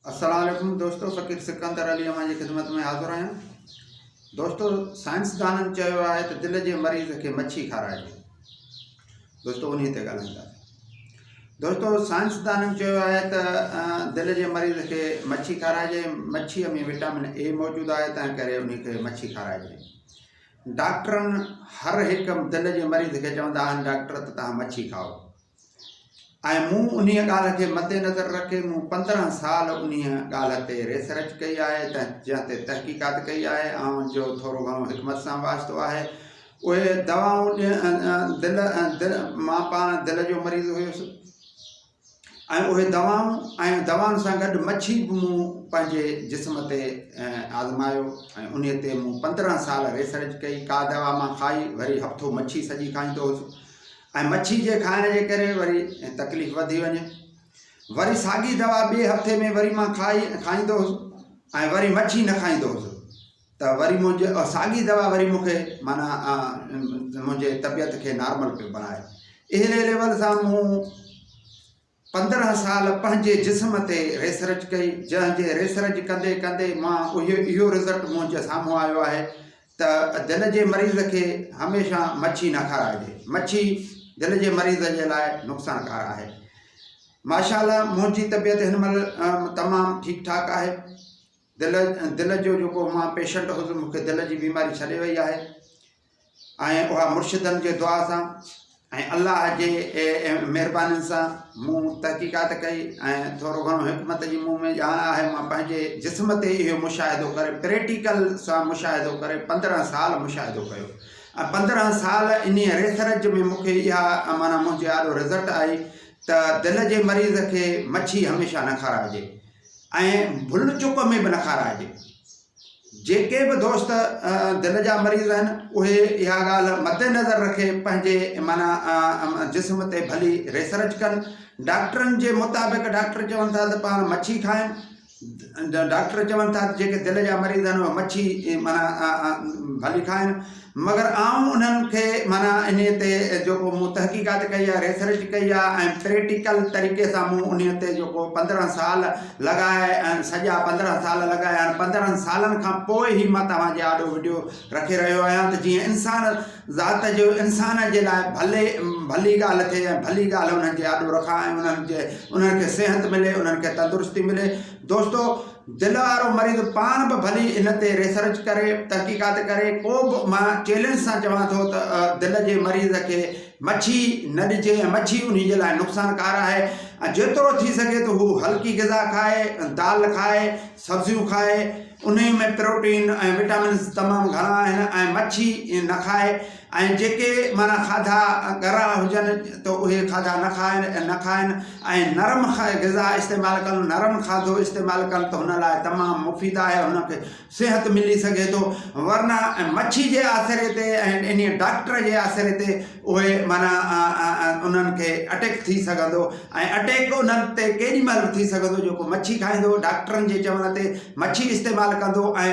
السلام عليڪم دوستو فقير سڪندر علي اوهان جي خدمت ۾ حاضر آهيان دوستو سائنسدانن چيو آهي ته دل جي مريض کي مڇي کارائجي دوستو انهي تي ڳالهائينداسين دوستو سائنسدانن چيو آهي ته دل جي مريض کي مڇي کارائجي مڇيء ۾ وٽامن اي موجود آهي تنهن ڪري انهي کي مڇي کارائجي ڊاڪٽرن هر هڪ دل جي مريض کي چوندا آهن ڊاڪٽر ته توهان مڇي کائو ۽ مون انهيء ڳالهه کي مد نظر رکي مون 15 سال انهيء ڳالهه تي ريسرچ ڪئي آهي جنهن تي تحقيقات ڪئي آهي آئون جو ٿورو گهڻو حڪمت سان واسطو آهي اهي دوائون دل دل مان پاڻ دل جو مريض هيس ۽ اهي دوائون ۽ دوائن سان گڏ مڇي به مون پنهنجي جسم تي آزمايو ۽ انهيء تي مون 15 سال ريسرچ ڪئي ڪا دوا مان کائي وري هفتو مڇي سڄي کائيندو هوس ۽ مڇي جي کائڻ جي ڪري وري تڪليف وڌي وڃي. وري ساڳي دوا ٻئي هفتي ۾ وري مان کائي کائيندو هوس ۽ وري مڇي نه کائيندو هوس ته وري منهنجي ساڳي دوا وري مون کي معنيٰ منهنجي طبيعت کي نارمل پيو بڻائي. اهڙي ليول سان مون 15 سال پنهنجي جسم تي ريسرچ ڪئي جنهن جي ريسرچ ڪندي ڪندي مان اهو اهو رزلٽ منهنجي سامهون آيو آهي ته دل جي مريض کي هميشه مڇي نه کارائجي مڇي دل جي مريض جي لاء نقصانڪار آهي ماشاء الله منهنجي طبيعت هن مهل تمام ٺيڪ ٺاڪ آهي دل دل جو جيڪو مان پيشنٽ هوس مونکي دل جي بيماري ڇڏي وئي آهي ۽ اها مرشدن جي دعا سان ۽ الله جي مهربانين سان مون تحقيقات ڪئي ۽ ٿورو گهڻو حڪمت جي مون ۾ ڄاڻ آهي مان پنهنجي جسم تي اهو مشاهدو ڪري پريٽيڪل سان مشاهدو ڪري 15 سال مشاهدو ڪيو ۽ 15 سال انهي ريسرچ ۾ مون کي اها معنيٰ منهنجي آڏو رزلٽ آئي ته دل جي مريض کي مڇي هميشه نه کارائجي ۽ ڀل چڪ ۾ به نه کارائجي جيڪي به دوست دل جا مريض آهن اهي اها ڳالهه مد نظر رکي پنهنجي معنيٰ جسم تي ڀلي ريسرچ ڪن ڊاڪٽرن جي مطابق ڊاڪٽر چون ٿا ته پاڻ مڇي کائن ڊاڪٽر چون ٿا ته جيڪي دل جا مريض آهن اهي مڇي معنيٰ ڀلي کائن مگر آئون انهن کي معنيٰ انهيء تي جيڪو مون تحقيقات ڪئي آهي، ريسرچ ڪئي آهي ۽ پريٽيڪل طريقي سان مون انهيء تي جيڪو 15 سال لڳائي ۽ سڄا 15 سال لڳايا آهن، 15 سالن کان پوء هي مان توهان جي آڏو وڊيو رکي رهيو آهيان ته جيئن انسان ذات جو انسان جي لاء ڀلي ڀلي ڳالهه ٿئي ۽ ڀلي ڳالهه انهن جي آڏو رکان ۽ انهن جي انهن کي صحت ملي انهن کي تندرستي ملي دوستو! دل وارو مريض پاڻ به ڀلي ان تي ريسرچ ڪري، تحقيقات ڪري، ڪو به مان چئلينج سان چوان ٿو ته دل جي مريض کي مڇي نه ڏجي ۽ مڇي انهي جي لاء نقصانڪار آهي ۽ جيترو ٿي سگهي ته هو هلڪي غذا کائي، دال کائي، سبزيون کائي، انهي ۾ پروٽين ۽ وٽامنز تمام گهڻا آهن ۽ مڇي نه کائي. ۽ جيڪي معنيٰ کاڌا ڳرا هجن ته اهي کاڌا نه کائن نه کائن ۽ نرم غذا استعمال ڪن نرم کاڌو استعمال ڪن ته هن لاء تمام مفيد آهي هن کي صحت ملي سگهي ٿو ورنه مڇي جي آسري تي ۽ انهي ڊاڪٽر جي آسري تي اهي معنيٰ انهن کي اٽيڪ ٿي سگهندو ۽ اٽيڪ انهن تي ڪيڏي مهل به ٿي سگهندو جيڪو مڇي کائيندو ڊاڪٽرن جي چوڻ تي مڇي استعمال ڪندو ۽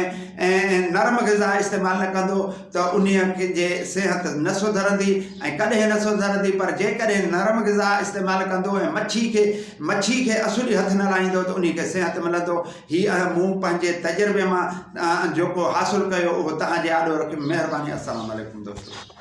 نرم غذا استعمال نه ڪندو ته انهيء جي صحت نه سڌرندي ۽ ڪڏهن نه سڌرندي پر جيڪڏهن نرم غذا استعمال ڪندو ۽ مڇي کي مڇي کي اصولي هٿ نه لائيندو ته انهي کي صحت ملندو. هي مون پنهنجي تجربي مان جيڪو حاصل ڪيو اهو توهان جي آڏو رکيم مهرباني السلام عليڪم دوستو.